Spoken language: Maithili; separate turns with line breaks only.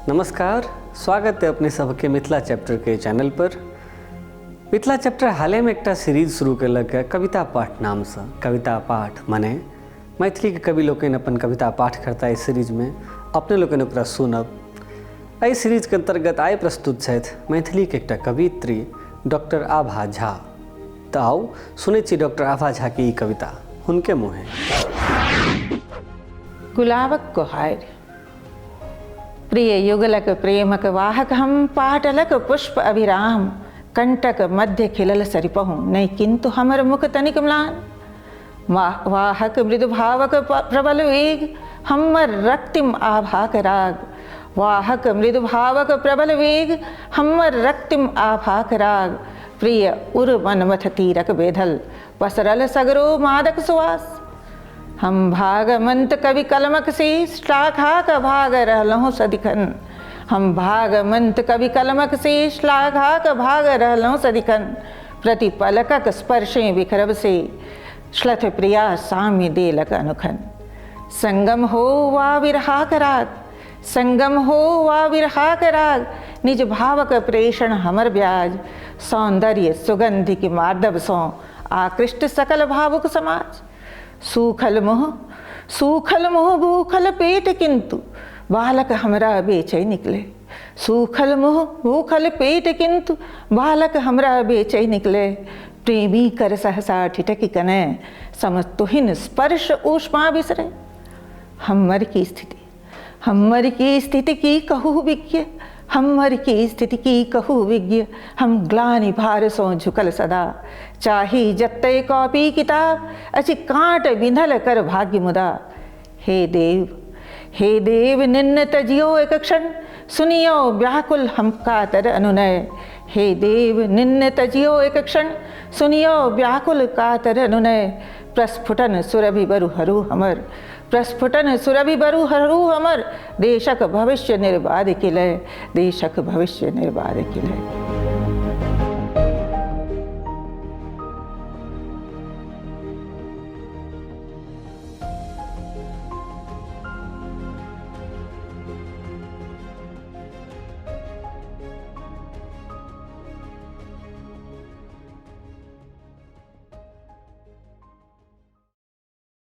नमस्कार, स्वागत है अपने सबके मिथिला चैप्टर के चैनल पर। मिथिला चैप्टर हालेमे एकटा सीरीज शुरू केलक है कविता पाठ नामसँ। कविता पाठ मने मैथिलीके कवि लोकनि अपन कविता पाठ करता एहि सीरीजमे, अपने लोकनि ओकरा सुनब। एहि सीरीजके अन्तर्गत आइ प्रस्तुत छथि मैथिलीके एकटा कवयित्री डॉक्टर आभा झा। तऽ आउ सुनै छी डॉक्टर आभा झा के ई कविता हुनके मुँहे।
गुलाबक गोहारि। प्रिय युगलक प्रेमक वाहक हम पाटलक पुष्प अभिराम, कंटक मध्य खिलल सरिपहुँ नहि किन्तु हमर मुख तनिक म्लान। वाहक मृदुभावक प्रबल वेग हमर रक्तिम आभाक राग, वाहक मृदुभावक प्रबल वेग हमर रक्तिम आभाक राग। प्रिय उर मनमथ तीरक बेधल पसरल सगरो मादक सुवास। हम भागमंत कवि कलमक से श्लाघाक भाग रहलहुँ सदिखन, हम भागमंत कवि कलमक से श्लाघाक भाग रहलहुँ सदिखन। प्रतिपलकक स्पर्शे बिखरब से श्लथ प्रिया साम्य देलक अनुखन। संगम हो वा विरहाक राग, संगम हो वा विरहाक राग, निज भावक प्रेषण हमर ब्याज। सौंदर्य सुगंधि की मार्दव सौं आकृष्ट सकल भावुक समाज। सूखल मुँह, सूखल मुँह भूखल पेट किंतु बालक हमरा बेचै निकले। सूखल मुँह भूखल पेट किंतु बालक हमरा बेचै निकले। प्रेमी कर सहसा ठिठकि कने समतुहिन स्पर्श ऊष्मा बिसरे। हमर की स्थिति, हमर की स्थिति की कहू विज्ञ, हमर की स्थिति की कहू विज्ञ। हम ग्लानि भार सो झुकल सदा, चाही जत्ते कॉपी किताब अछि कांट बिंधल कर भाग्य मुदा। हे देव, हे देव निन्न तजियो एक क्षण, सुनियो व्याकुल हम कातर अनुनय। हे देव निन्न तजियो एक क्षण, सुनियो व्याकुल कातर अनुनय। प्रस्फुटन सुरभि बरु हरु हमर, प्रस्फुटन सुरभि बरु हरु हमर। देशक भविष्य निर्बाध किलय, देशक भविष्य निर्बाध किलय।